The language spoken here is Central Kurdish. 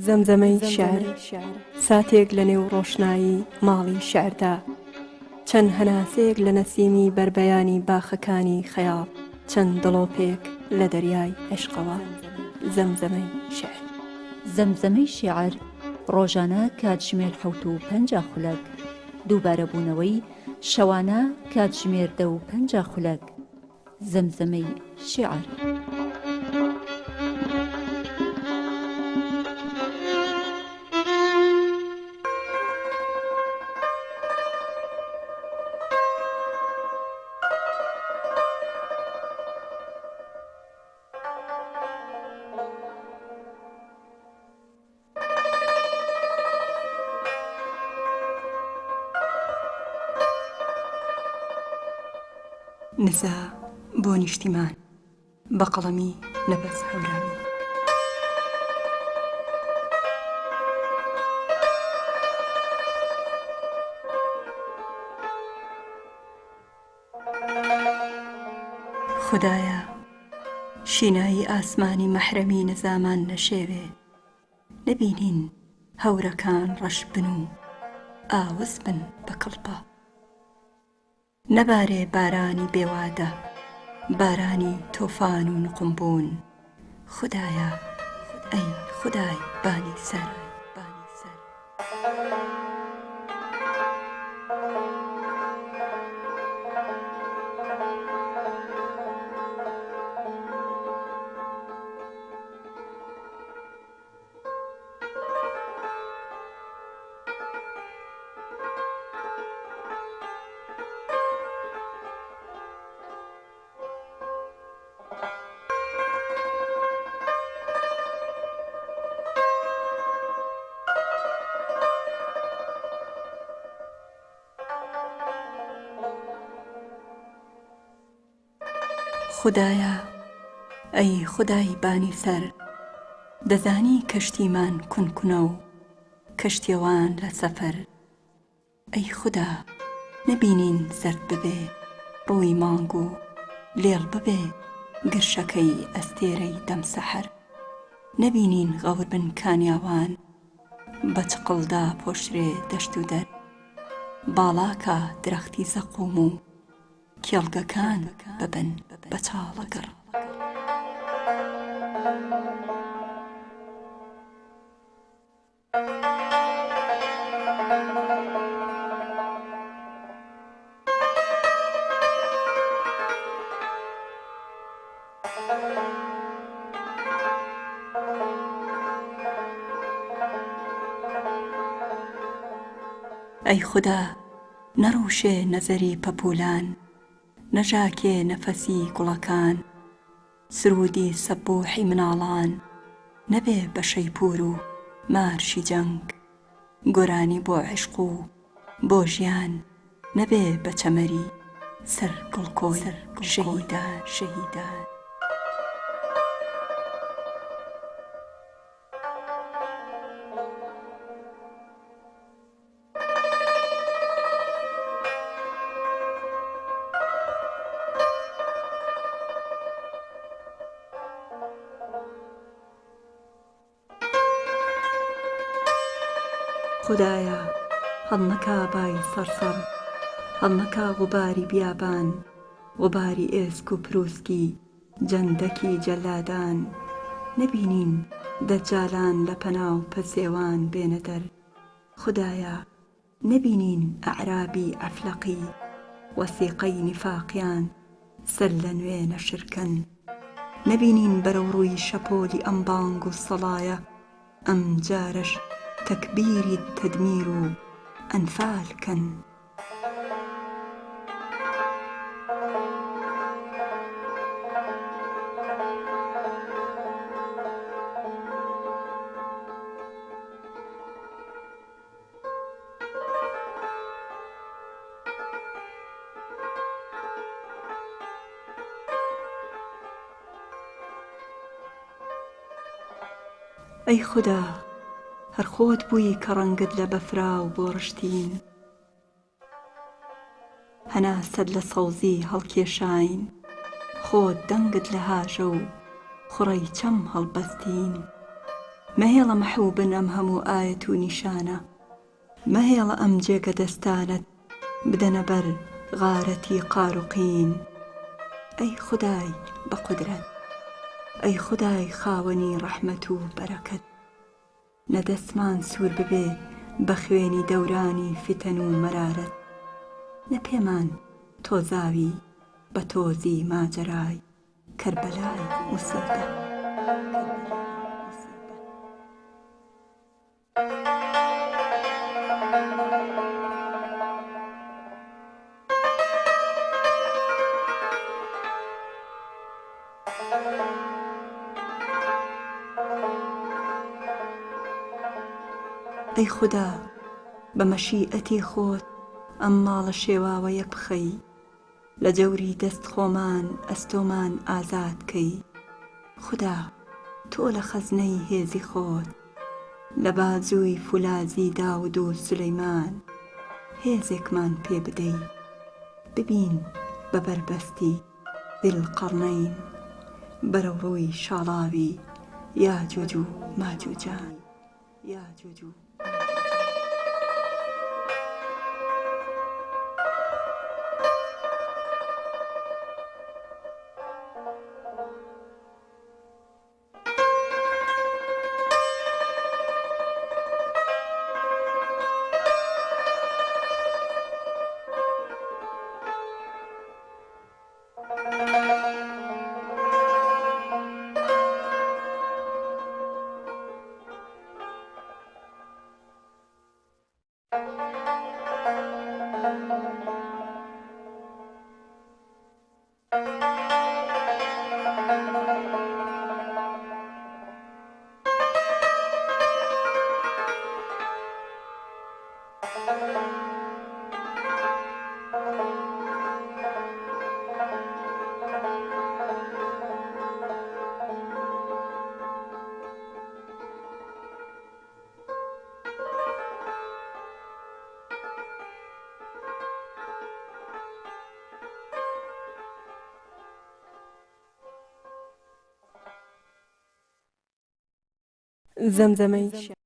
زەمزەمەی شیعر، ساتێک لە نێو ڕۆشنایی ماڵی شیعردا، چەند هەناسەیەک لە نەسیمی بەربەیانی باخەکانی خەیاڵ، چەند دڵۆپێک لە دەریای عیشقەوە. زەمزەمەی شیعر. زەمزەمەی شیعر، ڕۆژانە کاتژمێر 7:50 خولەک، دووبارەبوونەوەی، شەوانە کاتژمێر 10:50 خولەک. زەمزەمەی شیعر. نزا بۆ نیشتیمان بە قەڵەمی نەبەز هەورامی. خودایە شینایی ئاسمانی مەحرەمی نزامان نەشێوێ. نەبینین هەورەکان ڕەش بن و ئاوس بن بە کڵپە. نەبارێ بارانی بێ وادە، بارانی تۆفان و نوقم بوون. خودایا ئەی خودای بانی سەر. خودایە ئەی خودای بانی سەر دەزانی کەشتیمان کون کونە و کەشتیەوان لە سەفەر ئەی خودا نەبینین زەرد ببێ ڕووی مانگ و لێڵ ببێ گرشەکەی ئەستێرەی دەم سەحەر نەبینین غەور بن کانیاوان بە چقڵ داپۆشرێ دەشت و دەر باڵاکا درەختی زەقوم و کێڵگەکان ببن بە چاڵەگڕ. ئەی خودا نەڕووشێ نەزەری پەپوولان، نەژاکێ نەفەسی گوڵەکان، سروودی سەبووحی مناڵان، نەبێ بە شەیپوور و مارشی جەنگ، گۆرانی بۆ عیشق و بۆ ژیان، نەبێ بە چەمەری سەر گڵکۆی شەهیدان. خودایە هەڵنەکا بای سەڕسەڕ، هەڵنەکا غوباری بیابان، غوباری ئێسک و پروسکی جەندەکی جەلادان، نەبینین دەجالان لە پەناو پەسێوان بێنە دەر. خودایە نەبینین ئەعرابی ئەفلەقی وەسیقەی نیفاقیان سەر لە نوێ نەشر کەن نەبینین بەرەو ڕووی شەپۆلی ئەم بانگ و سەڵایە ئەم جارەش تەکبیری تەدمیر و ئەنفال کەن. ئەی خودا هەر خۆت بووی کە ڕەنگت لە بەفراو بۆ ڕشتین. هەناسەت لە سەوزی هەڵکێشاین. خۆت دەنگت لە هاژە و خوڕەی چەم هەڵبەستین. مەهێڵە مەحو بن ئەم هەموو ئایەت و نیشانە. مەهێڵە ئەم جێگە دەستانەت بدەنە بەر غارەتی قار و قین. ئەی خودای بە قودرەت، ئەی خودای خاوەنی ڕەحمەت و بەرەکەت. نە دەستمان سوور ببێ بە خوێنی دەورانی فیتەن و مەرارەت، نە پێمان تۆزاوی بە تۆزی ماجەرای کەربەلای موسیبەت. ئەی خودا بە مەشیئەتی خۆت ئەم ماڵە شێواوە یەک بخەی لە جەوری دەست خۆمان ئەستۆمان ئازاد کەی خودا تۆ لە خەزنەی هێزی خۆت لە بازووی فولازی داود و سولەیمان هێزێکمان پێ بدەی ببین بە بەربەستی ذی القرنین بەرەو ڕووی شاڵاوی یاجوج و ماجوجان. زەمزەمەی شیعر.